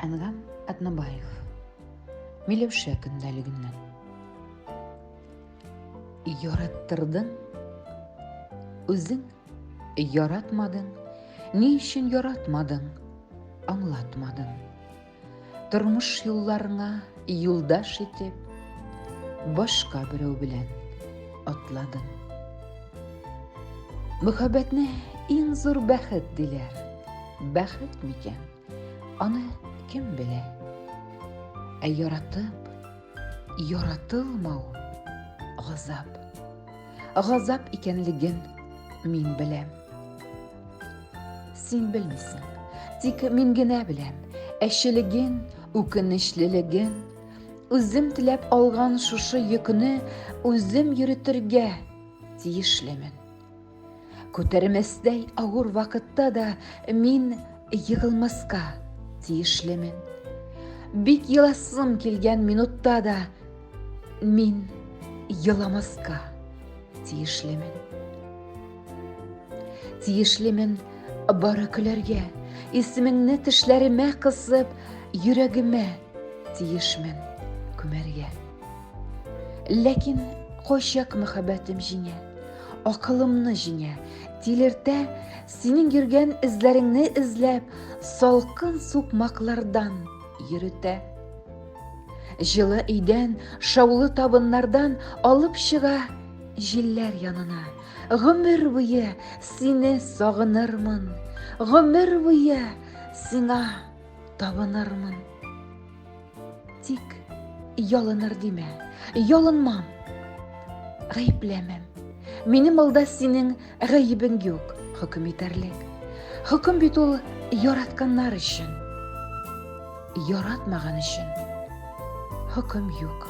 Әнгам Атнабаев. Миләүшә көндәлегеннән. Яраттырдың, үзең яратмадың, ни өчен яратмадың, аңлатмадың. Тормыш юлларыңа юлдаш итеп, башка берәү белән атладың. Мөхәббәтне иң зур бәхет диләр. Бәхет микән? Аны кем белә? Ә яратып, яратылмау газап. Газап икәнлеген мин беләм. Син белмисең. Тик мин генә беләм. Әчелеген, үкенечлелеген. Үзем теләп алган шушы йөкне үзем йөретергә тиешлемен. Күтәрмәстәй авыр вакытта да мин егылмаска тиешлемен. Бик еласым килгән минутта да мин еламаска тиешлемен. Тиешлемен бары көләргә, исемеңне тешләремә кысып, йөрәгемә тиешмен күмәргә. Ләкин кайчак мәхәббәтем җиңә, акылымны җиңә, тилертә, синең йөргән эзләреңне эзләп, салкын сукмаклардан йөретә. Җылы өйдән, шаулы табыннардан алып чыга җилләр янына. Гомер буе сине сагынырмын, гомер буе сиңа табынырмын. Тик ялыныр димә, ялынмам, гаепләмәм. Минем алда синең гаебең юк, хөкем итәрлек. Хөкем бит ул яратканнар өчен. Яратмаган өчен хөкем юк.